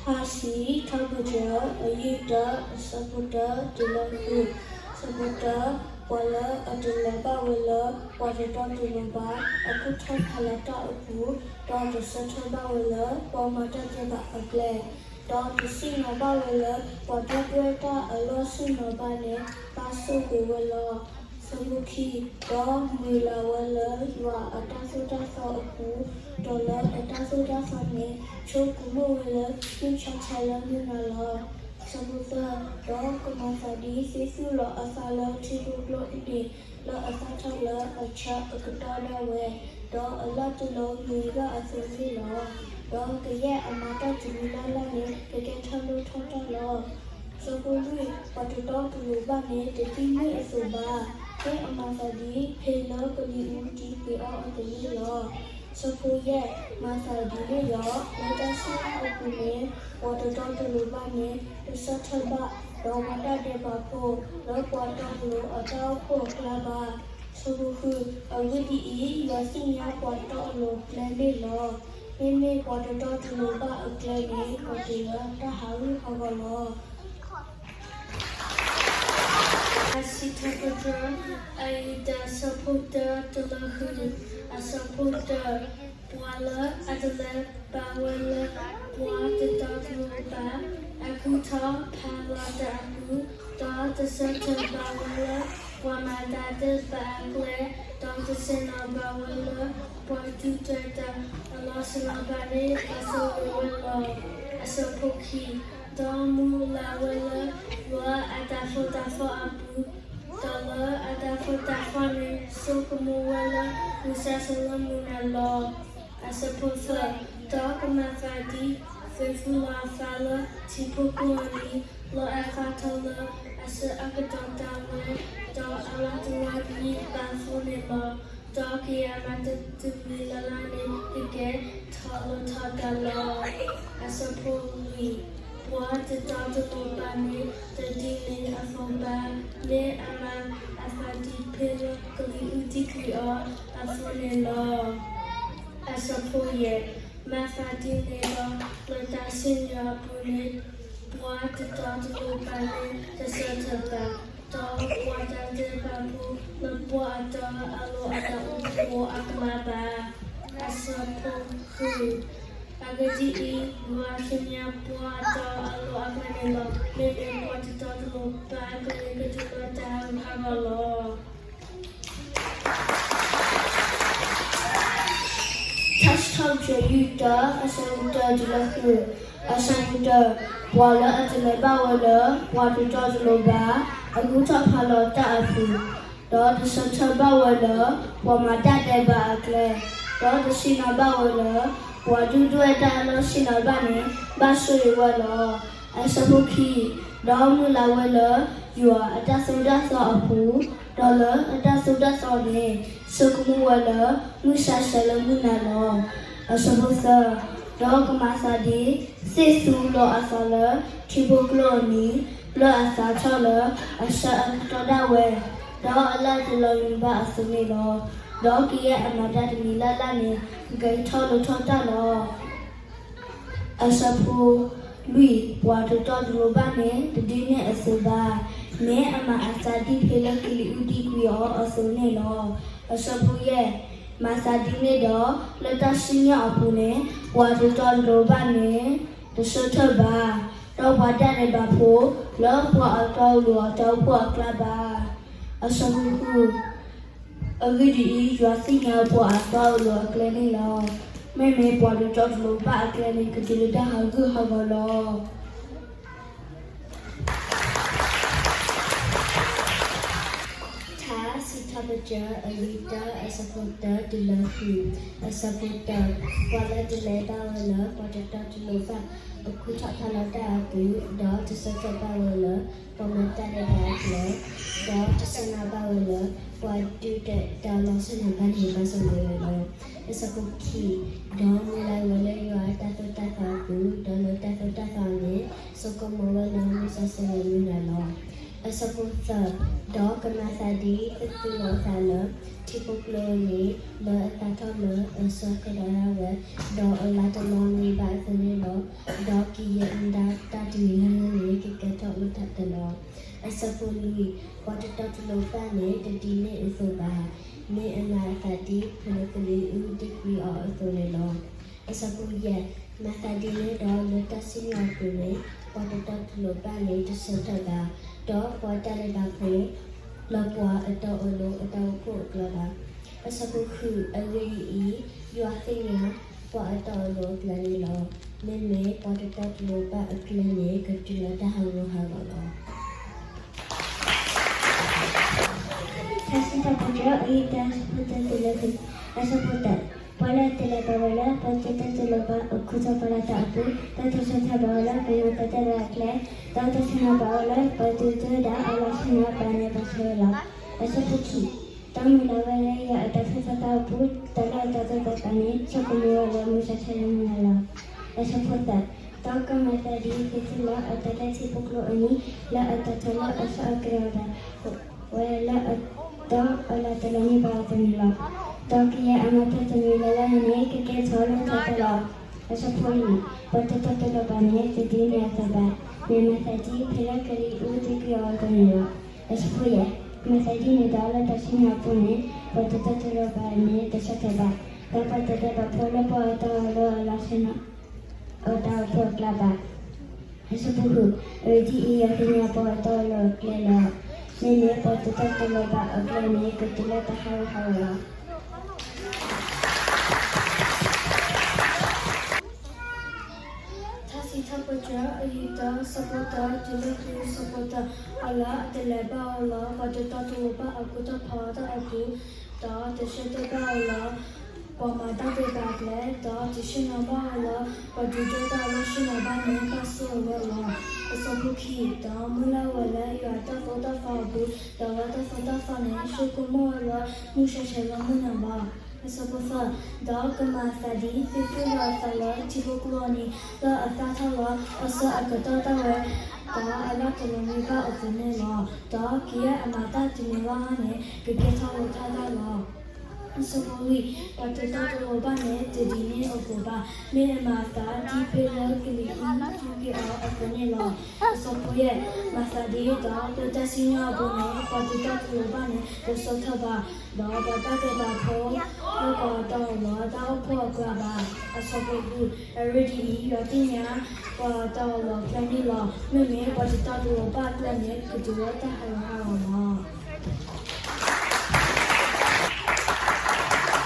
ထါစံးထီၣ်ပတြၢၤ အယုၢ်တၢ အဆၢဖိတၢ တုၤလၢဃု, အဆၢဖိတၢ, ပှၤလၢအတလဲၤဘၣ်ဝဲလၢ ပှၤတတီတလိၤဘၣ် အကူၣ်ထီၣ်ဖးလီၤတၢ်အပူၤ, ဒီးတဆၢထၢၣ်ဘၣ်ဝဲလၢ ပှၤမၤတၢ်ဒဲးဘးအကျဲ, ဒီးတဆ့ၣ်နီၤဘၣ်ဝဲလၢ ပှၤဒုၣ်ဒွဲၣ်တၢ်အလီၢ်ဆ့ၣ်နီၤဘၣ်န့ၣ် ဘၣ်ဆိၣ်ဂ့ၤဝဲလီၤ. အဆၢဖိခံ, ဒီးမုၢ်လၢ်ဝဲလၢယွၤအတၢ်သိၣ်တၢ်သီအပူၤ, ဒီးလၢအတၢ်သိၣ်တၢ်သီန့ၣ် ဆိကမိၣ်ဝဲလၢ မုၢ်ဆါဆဲးလၢမုၢ်နၤလီၤ. အဆၢဖိသၢ, ဒီးကမၤသးဒ်သ့ၣ်သူၣ်လီၤအသးလၢထံဖိကျိအန့ၣ်, လၢအသၣ်ထီၣ်လၢအဆၢအကတီၢ်ဒၣ်ဝဲ, ဒီးအလၢ်တလီၤဂ့ၤဘၣ်အသိးန့ၣ်လီၤ. ဒီးကယဲၢ်အမၤတၢ်တမံၤလၢ်လၢ်န့ၣ် ကကဲထီၣ်လိၣ်ထီၣ်တၢ်လီၤ. အဆၢဖိလွံၢ်, ပှၤတတီတလိၤဘၣ်န့ၣ် တဒ်န့ၣ်အသိးဘၣ်, မ့ၢ်အမၤသးဒ် ဖဲလၢကလံၤအူတံကွံာ်အီၤအသိးန့ၣ်လီၤ. အဆၢဖိယဲၢ်, မၤသးဒ်န့ၣ်ဒီး လၢတၢ်ဆ့ၣ်နီၤအပူၤန့ၣ် ပှၤတတီတလိၤဘၣ်န့ၣ် တဆၢထၢၣ်ဘၣ် ဒီးပှၤတၢ်ဒဲးဘးဖိ လၢပှၤတီတလိၤအတၢ်အိၣ်ဖှိၣ်အကျါဘၣ်. အဆၢဖိဃု, အဂ့ၢ်ဒ်အံၤ, ယွၤသ့ၣ်ညါပှၤတီတလိၤအကျဲန့ၣ်လီၤ. မ့မ့ၢ်ပှၤတတီတလိၤဘၣ်အကျဲန့ၣ် ကတုၤလၢတၢ်ဟးဂူာ်ဟးဂီၤလီၤ. ထါစံးထီၣ်ပတြၢၤ အယုၢ်တၢ အဆၢဖိတၢ တုၤလၢဃု, အဆၢဖိတၢ, ပှၤလၢအတလဲၤဘၣ်ဝဲလၢ ပှၤတတီတလိၤဘၣ် အကူၣ်ထီၣ်ဖးလီၤတၢ်အပူၤ, ဒီးတဆၢထၢၣ်ဘၣ်ဝဲလၢ ပှၤမၤတၢ်ဒဲးဘးအကျဲ, ဒီးတဆ့ၣ်နီၤဘၣ်ဝဲလၢ ပှၤဒုၣ်ဒွဲၣ်တၢ်အလီၢ်ဆ့ၣ်နီၤဘၣ်န့ၣ် ဘၣ်ဆိၣ်ဂ့ၤဝဲလီၤ. အဆၢဖိခံ, ဒီးမုၢ်လၢ်ဝဲလၢ ယွၤအတၢ်သိၣ်တၢ်သီအပူၤ, ဒီးလၢအတၢ်သိၣ်တၢ်သီန့ၣ် ဆိကမိၣ်ဝဲလၢ မုၢ်ဆါဆဲးလၢမုၢ်နၤလီၤ. အဆၢဖိသၢ, ဒီးကမၤသးဒ် သ့ၣ်သူၣ်လီၤအသးလၢထံဖိကျိအနံၤ, လၢအသၣ်ထီၣ်လၢအဆၢအကတီၢ်ဒၣ်ဝဲ, ဒီးအလၢ်တလီၤဂ့ၤဘၣ်အသိးန့ၣ်လီၤ. ဒီးကယဲၢ်အမၤတၢ်တမံၤလၢ်လၢ်န့ၣ် ကကဲထီၣ်လိၣ်ထီၣ်တၢ်လီၤ. အဆၢဖိလွံၢ်, ပှၤတတီတလိၤဘၣ်န့ၣ် တဒ်န့ၣ်အသိးဘၣ်, မ့ၢ်အမၤအသးဒ်ဖဲလၢကလံၤအူတံကွံာ်အီၤအသိးန့ၣ်လီၤ. အဆၢဖိယဲၢ်, မၤသးဒ်န့ၣ်ဒီး လၢတၢ်စံၣ်ညီၣ်အပူၤန့ၣ် ပှၤတတီတလိၤဘၣ်န့ၣ် တဆၢထၢၣ်ဘၣ်, ဒီးပှၤတၢ်ဒဲးဘးဖိ လၢပှၤအတီအလိၤအတၢ်အိၣ်ဖှိၣ်အကျါဘၣ်. အဆၢဖိဃု, အဂ့ၢ်ဒ်အံၤ, ယွၤသ့ၣ်ညါပှၤအတီအလိၤအကျဲန့ၣ်လီၤ. မ့မ့ၢ်ပှၤတတီတလိၤဘၣ်အကျဲန့ၣ် ကတုၤလၢတၢ်ဟးဂူာ်ဟးဂီၤလီၤ. ထါစံးထီၣ်ပတြၢၤ အယုၢ်တၢ အဆၢဖိတၢတုၤလၢဃု, အဆၢဖိတၢ, ပှၤလၢအတလဲၤဘၣ်ဝဲလၢ ပှၤတတီတလိၤဘၣ် အကူၣ်ထီၣ်ဖးလီၤတၢ်အပူၤ, ဒီးတဆၢထၢၣ်ဘၣ်ဝဲလၢ ပှၤမၤတၢ်ဒဲးဘးအကျဲ, ဒီးတဆ့ၣ်နီၤဘၣ်ဝဲလၢ ပှၤဒုၣ်ဒွဲၣ်တၢ်အလီၢ်ဆ့ၣ်နီၤဘၣ်န့ၣ် ဘၣ်ဆိၣ်ဂ့ၤဝဲလီၤ. အဆၢဖိခံ, ဒီးမုၢ်လၢ်ဝဲလၢ ယွၤအတၢ်သိၣ်တၢ်သီအပူၤ, ဒီးလၢအတၢ်သိၣ်တၢ်သီန့ၣ် ဆိကမိၣ်ဝဲလၢ မုၢ်ဆါဆဲးလၢမုၢ်နၤလီၤ. အဆၢဖိသၢ, ဒီးကမၤသးဒ် သ့ၣ်သူၣ်လီၤအသးလၢ ထံဖိကျိအနံၤ, လၢအသၣ်ထီၣ်လၢအဆၢအကတီၢ်ဒၣ်ဝဲ, ဒီးအလၢ်တလီၤဂ့ၤဘၣ်အသိးန့ၣ်လီၤ. ဒီးကယဲၢ်အမၤတၢ်တမံၤလၢ်လၢ်န့ၣ် ကကဲထီၣ်လိၣ်ထီၣ်တၢ်လီၤ. အဆၢဖိလွံၢ်, ပှၤတတီတလိၤဘၣ်န့ၣ် တဒ်န့ၣ်အသိးဘၣ်, မ့ၢ်အမၤအသးဒ်ဖဲလၢကလံၤအူတံကွံာ်အီၤအသိးန့ၣ်လီၤ. အဆၢဖိယဲၢ်, မၤသးဒ်န့ၣ်ဒီး လၢတၢ်စံၣ်ညီၣ်အပူၤန့ၣ် ပှၤတတီတလိၤဘၣ်န့ၣ် တဆၢထၢၣ်ဘၣ်, ဒီးပှၤတၢ်ဒဲးဘးဖိ လၢပှၤအတီအလိၤအတၢ်အိၣ်ဖှိၣ်အကျါဘၣ်. အဆၢဖိဃု, အဂ့ၢ်ဒ်အံၤ, ယွၤသ့ၣ်ညါပှၤအတီအလိၤအကျဲန့ၣ်လီၤ. မ့မ့ၢ်ပှၤတတီတလိၤဘၣ်အကျဲန့ၣ် ကတုၤလၢတၢ်ဟးဂူာ်ဟးဂီၤလီၤ. ထါစံးထီၣ်ပတြၢၤ အယုၢ်တၢ အဆၢဖိတၢတုၤလၢဃု, အဆၢဖိတၢ, ပှၤလၢတလဲၤဘၣ်ဝဲလၢ ပှၤတတီတလိၤဘၣ် အကူၣ်ထီၣ်ဖးလီၤတၢ်အပူၤ, ဒီးတဆၢထၢၣ်ဘၣ်ဝဲလၢ ပှၤမၤတၢ်ဒဲးဘးအကျဲ, ဒီးတဆ့ၣ်နီၤဘၣ်ဝဲလၢ ပှၤဒုၣ်ဒွဲၣ်တၢ်အလီၢ်ဆ့ၣ်နီၤဘၣ်န့ၣ် ဘၣ်ဆိၣ်ဂ့ၤဝဲလီၤ. အဆၢဖိခံ, ဒီးမုၢ်လၢ်ဝဲလၢယွၤအတၢ်သိၣ်တၢ်သီအပူၤ, ဒီးလၢတၢ်သိၣ်တၢ်သီန့ၣ် ဆိကမိၣ်ဝဲလၢ မုၢ်ဆါဆဲးလၢမုၢ်နၤလီၤ. အဆၢဖိသၢ, ဒီးကမၤသးဒ်သိးသုလီၤအသးလၢ ထံဖိကျိအနံၤ, လၢအသးထီၣ်လၢအဆၢကတီၢ်ဒၣ်ဝဲ, ဒီးအလၤတလီၤမံၤဘၣ်အသိးန့ၣ်လီၤ. ဒီးကယဲၢ်အမၤတၢ်တမံၤလၢ်လၢ်န့ၣ် ကကဲထီၣ်လိၣ်ထီၣ်တၢ်လီၤ. အဆၢဖိလွံၢ်, ပှၤတတီတလိၤဘၣ်န့ၣ် တဒ်န့ၣ်အသိးဘၣ်. မ့ၢ်အမၤအသးဒ်ဖဲလၢကလံၤအူဒံကွံာ်အီၤအသိးန့ၣ်လီၤ. အဆၢဖိယဲၢ်, မၤသးဒ်န့ၣ်ဒီးလၢတၢ်စံၣ်ညီၣ်အပူၤန့ၣ်, ပှၤတတီတလိၤဘၣ်န့ၣ် တဆၢထၢၣ်ဘၣ်, ဒီးပှၤတၢ်ဒဲးဘးဖိ လၢပှၤအတီအလိၤအတၢ်အိၣ်ဖှိၣ်အကျါဘၣ်. အဆၢဖိဃု, အဂ့ၢ်ဒ်အံၤ, ယွၤသ့ၣ်ညါ ပှၤအတီအလိၤအကျဲန့ၣ်လီၤ. မ့မ့ၢ်ပှၤတတီတလိၤဘၣ်အကျဲန့ၣ် ကတုၤလၢတၢ်ဟးဂူာ်ဟးဂီၤလီၤ. ထါစံးထီၣ်ပတြၢၤ အယုၢ်တၢ်ဆၢဖိတၢတုၤလၢခံ, အဆၢဖိတၢ, ပှၤလၢအတလဲၤဘၣ်ဝဲလၢ ပှၤတတီတလိၤဘၣ်အခိၣ်တီဖီလာ်တၢ်အပူၤ, ဒီးတဆၢထၢၣ်ဘၣ်ဝဲလၢ ကမၤသးဒ်ဘၣ်အကျဲ, ဒီးတဆ့ၣ်နီၤဘၣ်ဝဲလၢ ပှၤဒုၣ်ဒွဲၣ်ဒၣ်အလီၢ်ဆ့ၣ်နီၤဘၣ်န့ၣ် ဘၣ်ထွဲဝဲလီၤ. အဆၢဖိခံ, ဒီးမုၢ်လၢ်ဝဲလၢယွၤအတၢ်သိၣ်တၢ်သီအပူၤ, တၢ်လၢအတၢ်သိၣ်တၢ်သီန့ၣ် ဆိကမိၣ်ဝဲလၢမုၢ်ဆါဆဲးလၢမုၢ်နၤလီၤ. အဆၢဖိသၢ, ဒီးကမၤသးဒ်သိးသုလီၤအသးလၢထံဖိကျိအနံၤ, လၢအသးထီၣ်လၢအဆၢကတီၢ်ဒၣ်ဝဲလၢ ဒီးအလၤတလီၤမံၤဘၣ်အသိးန့ၣ်လီၤ. ဒီးကယဲၢ်အမၤတၢ်တမံၤလၢ်လၢ်န့ၣ် ကကဲထီၣ်လိၣ်ထီၣ်တၢ်လီၤ. အဆၢဖိလွံၢ်, ပှၤတတီတလိၤဘၣ်န့ၣ် တဒ်န့ၣ်အသိးဘၣ်. မ့ၢ်မၤသးဒ်ဖဲလၢကလံၤအူဒံကွံာ်အီၤအသိးန့ၣ်လီၤ. အဆၢဖိယဲၢ်, မၤသးဒ်န့ၣ်ဒီးလၢတၢ်စံၣ်ညီၣ်အပူၤန့ၣ်, ပှၤတတီတလိၤဘၣ်န့ၣ် တဆၢထၢၣ်ဘၣ်, ဒီးပှၤတၢ်ဒဲးဘးဖိလၢပှၤအတီအလိၤအလီၢ်ဆ့ၣ်နီၤ အတၢ်အိၣ်ဖှိၣ်အကျါဘၣ်. အဆၢဖိဃု, အဂ့ၢ်ဒ်အံၤ, ယွၤသ့ၣ်ညါပှၤအတီအလိၤအကျဲလီၤ. မ့မ့ၢ်ပှၤတတီတလိၤဘၣ်အကျဲန့ၣ် ကတုၤလၢတၢ်ဟးဂူာ်ဟးဂီၤလီၤ. ထါစံးထီၣ်ပတြၢၤ အယုၢ်တၢ်ဆၢဖိတၢတုၤလၢခံဆၢဖိတၢ, ပှၤလၢအတလဲၤဘၣ်ဝဲလၢ ပှၤတတီတလိၤဘၣ်အခိၣ်တီဖီလာ်တၢ်အပူၤ, ဒီးတဆၢထၢၣ်ဘၣ်ဝဲလၢ ပှၤမၤတၢ်ဒဲးဘးအကျဲ, ဒီးတဆ့ၣ်နီၤဘၣ်ဝဲလၢ ပှၤဒုၣ်ဒွဲၣ်တၢ်အလီၢ်ဆ့ၣ်နီၤဘၣ်န့ၣ် ဘၣ်ဆိၣ်ဂ့ၤဝဲလီၤ. အဆၢဖိခံ, ဒီးမုၢ်လၢ်ဝဲလၢယွၤအတၢ်သိၣ်တၢ်သီအပူၤ, ဒီးလၢတၢ်သိၣ်တၢ်သီန့ၣ် ဆိကမိၣ်ဝဲလၢမုၢ်ဆါဆဲးလၢမုၢ်နၤလီၤ. အဆၢဖိသၢ, ဒီးကမၤသးဒ်သိးသုလီၤအသးလၢထံဖိကျိအနံၤ, လၢအသးထီၣ်လၢအဆၢအကတီၢ်ဒၣ်ဝဲ, ဒီးအလၤတလီၤမံၤဘၣ်အသိးန့ၣ်လီၤ. ဒီးကယဲၢ်အမၤတၢ်တမံၤလၢ်လၢ်န့ၣ် ကကဲထီၣ်လိၣ်ထီၣ်တၢ်လီၤ. အဆၢဖိလွံၢ်, ပှၤတတီတလိၤဘၣ်န့ၣ် တဒ်န့ၣ်အသိးဘၣ်. မ့ၢ်အမၤအသးဒ်ဖဲလၢကလံၤအူဒံကွံာ်အီၤအသိးန့ၣ်လီၤ. အဆၢဖိယဲၢ်, မၤသးဒ်သိးလၢတၢ်စံၣ်ညီၣ်အပူၤန့ၣ် ပှၤတတီတလိၤဘၣ်န့ၣ် တဆၢထၢၣ်ဘၣ်, ဒီးပှၤတၢ်ဒဲးဘးဖိ လၢပှၤအတီအလိၤအတၢ်အိၣ်ဖှိၣ်အကျါဘၣ်. အဆၢဖိဃု, အဂ့ၢ်ဒ်အံၤ, ယွၤသ့ၣ်ညါ ပှၤအတီအလိၤအကျဲန့ၣ်လီၤ. မ့မ့ၢ်ပှၤတတီတလိၤဘၣ်အကျဲန့ၣ် ကတုၤလၢတၢ်ဟးဂူာ်ဟးဂီၤလီၤ.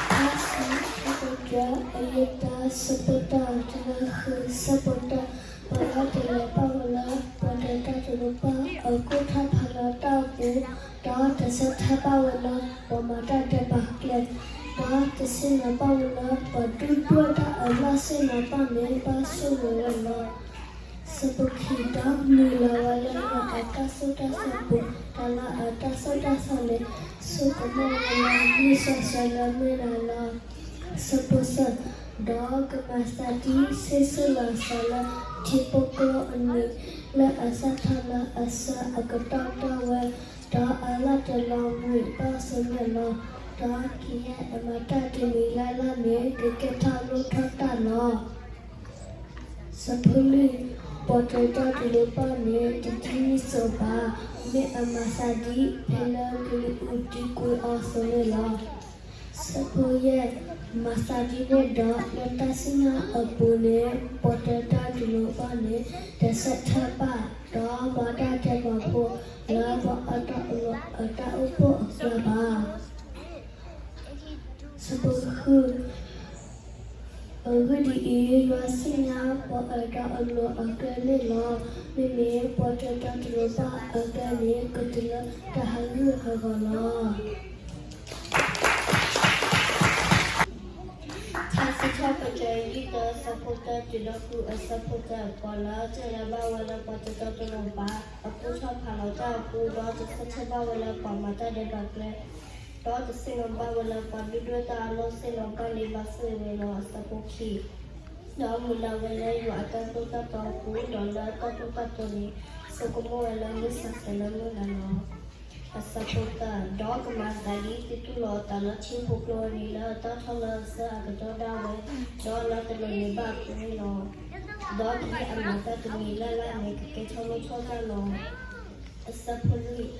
ထါစံးထီၣ်ပတြၢၤ အယုၢ်တၢ်ဆၢဖိတၢ တုၤလၢဃုဆၢဖိတၢ, ပှၤလၢတလဲၤဘၣ်ဝဲလၢ ပှၤတတီတလိၤဘၣ်အခိၣ်တီဖီလာ်တၢ်အပူၤ, ဒီးတဆၢထၢၣ်ဘၣ်ဝဲလၢ ပှၤမၤတၢ်ဒဲးဘးအကျဲ, ဒီးတဆ့ၣ်နီၤဘၣ်ဝဲလၢ ပှၤဒုၣ်ဒွဲၣ်တၢ်အလီၢ်ဆ့ၣ်နီၤဘၣ်န့ၣ် ဘၣ်ဆိၣ်ဂ့ၤဝဲလီၤ. ဆၢဖိခံ, ဒီးမုၢ်လၢ်ဝဲလၢယွၤအတၢ်သိၣ်တၢ်သီအပူၤ, တၢ်လၢအတၢ်သိၣ်တၢ်သီန့ၣ် ဆိကမိၣ်ဝဲလၢမုၢ်ဆါဆဲးလၢမုၢ်နၤလီၤ. ဆၢဖိသၢ, ဒီးကမၤသးဒ်ဆ့ဆ့လီၤစှၤလၢ ထံဖိကျိအနံၤ, လၢအသးထီၣ်လၢအဆၢအကတီၢ်ဒၣ်ဝဲ, ဒီးအလၤတလီၤမံၤဘၣ်အသိးန့ၣ်လီၤ. ဒီးကယဲၢ်အမၤတၢ်တမံၤလၢ်လၢ်န့ၣ် ကကဲထီၣ်လိၣ်ထီၣ်တၢ်လီၤ. ဆၢဖိလွံၢ်, ပှၤတတီတလိၤဘၣ်န့ၣ် တဒ်န့ၣ်အသိးဘၣ်. မ့ၢ်အမၤသးဒ်ဖဲလၢကလံၤအူဒံကွံာ်အီၤအသိးန့ၣ်လီၤ. ဆၢဖိယဲၢ်, မၤသးဒ်န့ၣ်ဒီး လၢတၢ်စံၣ်ညီၣ်အပူၤန့ၣ် ပှၤတတီတလိၤဘၣ်န့ၣ် တဆၢထၢၣ်ဘၣ်, ဒီးပှၤတၢ်ဒဲးဘးဖိ လၢပှၤအတီအလိၤအတၢ်အိၣ်ဖှိၣ်အကျါဘၣ်. ဆၢဖိဃု, အဂ့ၢ်ဒ်အံၤ, ယွၤသ့ၣ်ညါပှၤအတီအလိၤအကျဲန့ၣ်လီၤ. မ့မ့ၢ်ပှၤတတီတလိၤဘၣ်အကျဲန့ၣ် ကတုၤလၢတၢ်ဟးဂူာ်ဟးဂီၤလီၤ. ထါစံးထီၣ်ပတြၢၤ အယုၢ်တၢ အဆၢဖိတၢ တုၤလၢဃု အဆၢဖိတၢ, ပှၤလၢတလဲၤဘၣ်ဝဲလၢပှၤတတီတလိၤဘၣ် အခိၣ်တီဖီလာ်တၢ်အပူၤ, ဒီးတဆၢထၢၣ်ဘၣ်ဝဲလၢပှၤမၤတၢ်ဒဲးဘးအကျဲ, ဒီးတဆ့ၣ်နီၤဘၣ်ဝဲလၢ ပှၤဒုၣ်ဒွဲၣ်တၢ်အလီၢ်ဆ့ၣ်နီၤဘၣ်န့ၣ် ဘၣ်ဆိၣ်ဂ့ၤဝဲလီၤ. အဆၢဖိခံ, ဒီးမုၢ်လၢ်ဝဲလၢယွၤအတၢ်သိၣ်တၢ်သီအပူၤ, ဒီးလၢအတၢ်သိၣ်တၢ်သီန့ၣ် ဆိကမိၣ်ဝဲလၢမုၢ်ဆါဆဲးလၢမုၢ်နၤလီၤ. အဆၢဖိသၢ, ဒီးကမၤအသးဒ်သုတူၢ်လိာ်အသးလၢထံဖိကျိအနံၤ လၢအတၢ်ထီၣ်လၢအဆၢအကတီၢ်ဒၣ်ဝဲ, ဒီးလၢတလိၣ်န့ၢ်ဘၣ်အဃိန့ၣ်လီၤ. ဒီးကယဲၢ်အမၤတၢ်တမံၤလၢ်လၢ်န့ၣ် ကကဲထီၣ်လိၣ်ထီၣ်တၢ်လီၤ. အဆၢဖိလွံၢ်,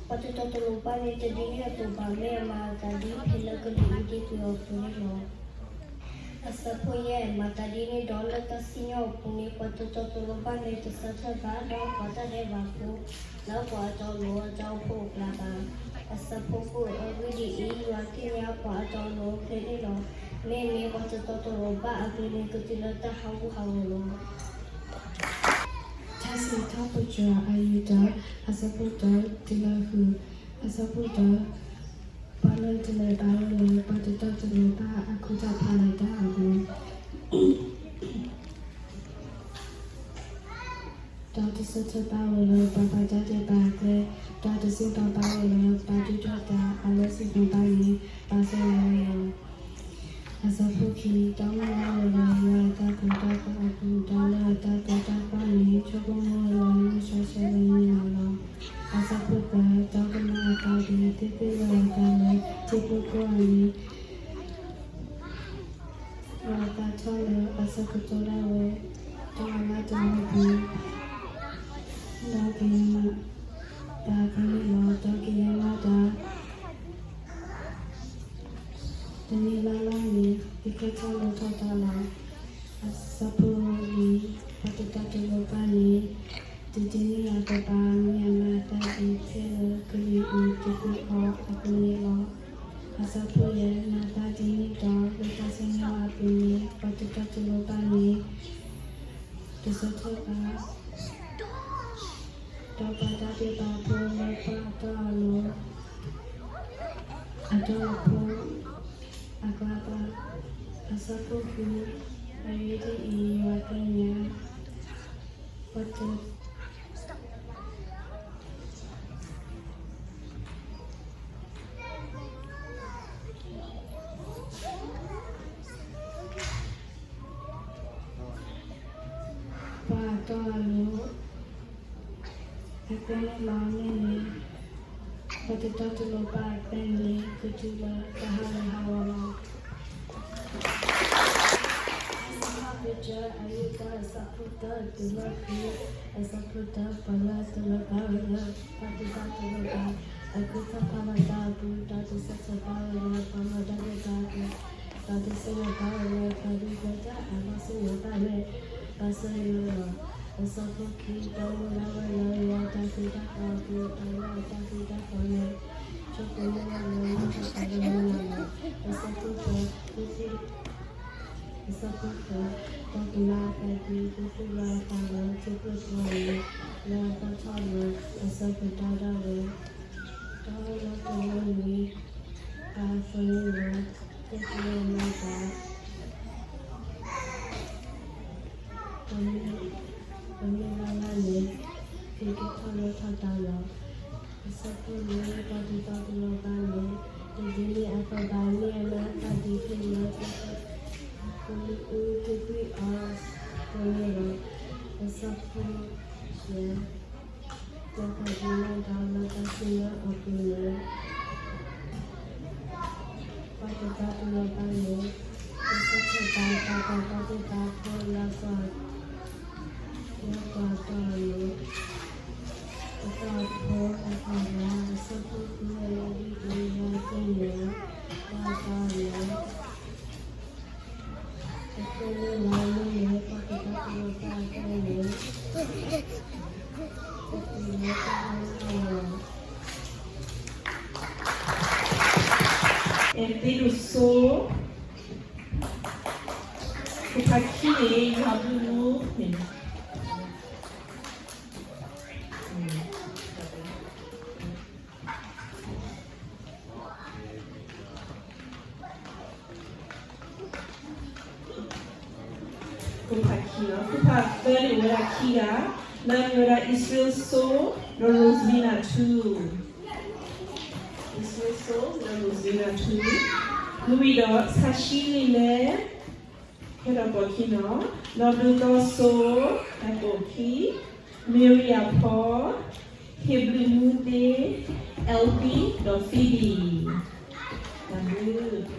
ပှၤတတီတလိၤဘၣ်န့ၣ် တဒ်န့ၣ်အသိးဘၣ်, မ့ၢ်အမၤအသးဒ်ဖဲလၢကလုၢ်အူဒ့ၣ်ပှ့ၤအီၤအသိးန့ၣ်လီၤ. အဆၢဖိယဲၢ်, မၤသးဒ်န့ၣ်ဒီး လၢတၢ်စံၣ်ညီၣ်အပူၤန့ၣ် ပှၤတတီတလိၤဘၣ်န့ၣ် တဆၢထၢၣ်ဘၣ်ဒီးပှၤတၢ်ဒဲးဘးဖိ လၢပှၤအတီအလိၤအတၢ်အိၣ်ဖှိၣ်အကျါဘၣ်. အဆၢဖိဃု, အဂ့ၢ်ဒ်အံၤ, ယွၤသ့ၣ်ညါပှၤအတီအလိၤအကျဲန့ၣ်လီၤ. မ့မ့ၢ်ပှၤတတီတလိၤဘၣ်အကျဲန့ၣ် ကတုၤလၢတၢ်ဟးဂူာ်ဟးဂီၤလီၤ. ထါစံးထီၣ်ပတြၢၤ အယုၢ်တၢ အဆၢဖိတၢ တုၤလၢဃု, အဆၢဖိတၢ, ပှၤလၢတလဲၤဘၣ်ဝဲလၢ ပှၤတတီတလိၤဘၣ်အခိၣ်တၢ်ဖးလီၤတၢ်အပူၤ ဒီးတဆၢထၢၣ်ဘၣ်ဝဲလၢ ပှၤဘၣ်တၢ်ဒဲးဘးအကျဲ, ဒီးတစံးဘၣ်ဘၣ်ဝဲလၢပှၤဒုၣ်ဒီၣ်သးအလီၢ်စံၣ်ညီၣ်ဘၣ်န့ၣ် ဘၣ်ဆၣ်ဝဲလီၤ. အဆၢဖိခံ, ဒီးမုၢ်လၢ်ဝဲလၢ ယွၤအတၢ်သိၣ်တၢ်သီအပူၤ, ဒီးလၢအတၢ်သိၣ်တၢ်သီန့ၣ် ဆိကမိၣ်ဝဲလၢမုၢ်ဆါဆဲးလၢမုၢ်နၤလီၤ. အဆၢဖိသၢ, ဒီးကမၤအသးဒ်သုတူၢ်လိာ်အသးလၢထံဖိကျိအနံၤ လၢအတၢ်ထီၣ်လၢအဆၢကတီၢ်ဒၣ်ဝဲ, ဒီးအလါတလါပူၤ, ဒီးကယဲၢ်မၤတၢ်အသိးန့ၣ်လီၤ. ဒီးကယဲၢ်မၤတၢ် တမံၤလၢ်လၢ်န့ၣ် ကကဲထီၣ်လိၣ်ထီၣ်တၢ်လီၤ. အဆၢဖိလွံၢ်, ပှၤတတီတလိၤဘၣ်န့ၣ် တဒ်န့ၣ်အသိးဘၣ်, မ့ၢ်အမၤအသးဒ်ဖဲလၢကလုၢ်အူဒ့ၣ်ပှ့ၤအီၤအသိးန့ၣ်လီၤ. အဆၢဖိယဲၢ်, မၤသးဒ်န့ၣ်ဒီး လၢတၢ်စံၣ်ညီၣ်အပူၤန့ၣ် ပှၤတတီတလိၤဘၣ်န့ၣ် တဆၢထၢၣ်ဘၣ် ဒီးပှၤတၢ်ဒဲးဘးဖိလၢပှၤအတီအလိၤ အတီအဖိအကျါဘၣ်. အဆၢဖိဃု, အဂ့ၢ်ဒ်အံၤ, ယွၤသ့ၣ်ညါ ပှၤတ ပှၤအတီအလိၤ အကျဲန့ၣ်လီၤ. မ့မ့ၢ် ပှၤတတီတလိၤဘၣ်အကျဲန့ၣ် ကတုၤလၢတၢ်ဟးဂူာ်ဟးဂီၤလီၤ. ထါစံးထီၣ်ပတြၢၤ အယုၢ်တၢ အဆၢဖိသၢတုၤလၢဃု, အဆၢဖိတၢ, ပှၤလၢအတလိၤဘၣ်ဝဲလၢ ပှၤတတီတလိၤဘၣ် အခိၣ်တၢ်ဖးလီၤတၢ်အပူၤ, ဒီးတဆၢထၢၣ်ဘၣ်ဝဲလၢ ပှၤမၤတၢ်ဒဲးဘးအကျဲ, ဒီးတစံးဘၣ်ဝဲလၢ ပှၤဒုၣ်ဒီးတၢ်အလီၢ်စံၣ်ညီၣ်ဘၣ်န့ၣ် ဘၣ်ဆၢဝဲလီၤ. အဆၢဖိခံ, ဒီးမုၢ်လၢ်ဝဲလၢ ယွၤအတၢ်ဃူတၢ်ဖိးအပူၤ, ဒီးလၢအတၢ်ဃူတၢ်ဖိးန့ၣ် ဆိကမိၣ်ဝဲလၢမုၢ်ဆါဆဲးလၢမုၢ်နၤလီၤ. အဆၢဖိသၢ, အဆၢဖိသၢ, ဒီးကမၤအသးဒ်သုတူၢ်လိာ်အသးလၢထံဖိကျိအနံၤ လၢအတၢ်ထီၣ်လၢအဆၢကတီၢ်ဒၣ်ဝဲ, ဒီးလၢတလါန့ၣ် အသိးန့ၣ်လီၤ. တၢ်ကမၤအသး ပမ့ၢ်လၢ်လၢ်န့ၣ် ကကဲထီၣ်လိၣ်ထီၣ်တၢ်လီၤ. အဆၢဖိလွံၢ်, ပှၤတတီတလိၤဘၣ်န့ၣ် တဒ်န့ၣ်အသိးဘၣ်, မ့ၢ်အမၤအသးဒ်ဖဲလၢ ကလုၢ်အူဒ့ၣ်ပှ့ၤအီၤအသိးန့ၣ်လီၤ. အဆၢဖိယဲၢ်, မၤသးဒ်န့ၣ်ဒီး လၢတၢ်စံၣ်ညီၣ်အပူၤန့ၣ် ပှၤတတီတလိၤဘၣ်န့ၣ် ကဆၢထၢၣ်ဘၣ်ပှၤတၢ်ဒဲးဘးဖိလၢပှၤ လၢပှၤအတီအလိၤ အတီအဖိအကျါဘၣ်. အဆၢဖိဃု, အဂ့ၢ်ဒ်အံၤ, ယွၤသ့ၣ်ညါပှၤအတီအလိၤ အကျဲန့ၣ်လီၤ. မ့မ့ၢ်ပှၤတတီတလိၤဘၣ်အကျဲန့ၣ် ကတုၤလၢတၢ်ဟးဂူာ်ဟးဂီၤလီၤ. အဲၣ်သ့ၣ်ဒိၣ်စိ ဖိဖးခံန့ၣ် ယဟးဘုမူန့ၣ် ဖိဖးခံလီၤ. ဖိဖးသၢန့ၣ်အိၣ်ဝဲဒၣ်ခံဂၤ, မ့ၢ်ဝဲဒၣ် အံၣ်စရ့လ်စိ ဒီး Rosevina Two, အံၣ်စရ့လ်စိ ဒီး Rosevina Two, မ့ၢ်ဝံၤဒီး ဆၣ်ဆှံလံာ်လဲၢ် ခဲဒီးပိာ်ခံနီၤ, ဒီးဒုးသီစိ, တၢ်ပိာ်ခံ, မ့ရံယၤဖီ, ဟ့ၣ်ဘျုးမူသ့, အဲလ်ပံ, ဒီး ဖံဘံ, တၢ်ဘျုး. တၢ်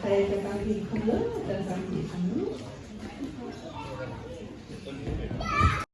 အဲၣ်တၢ်ကွံခိၣ်လၢတၢ်သးဝံၣ်အပူၤ.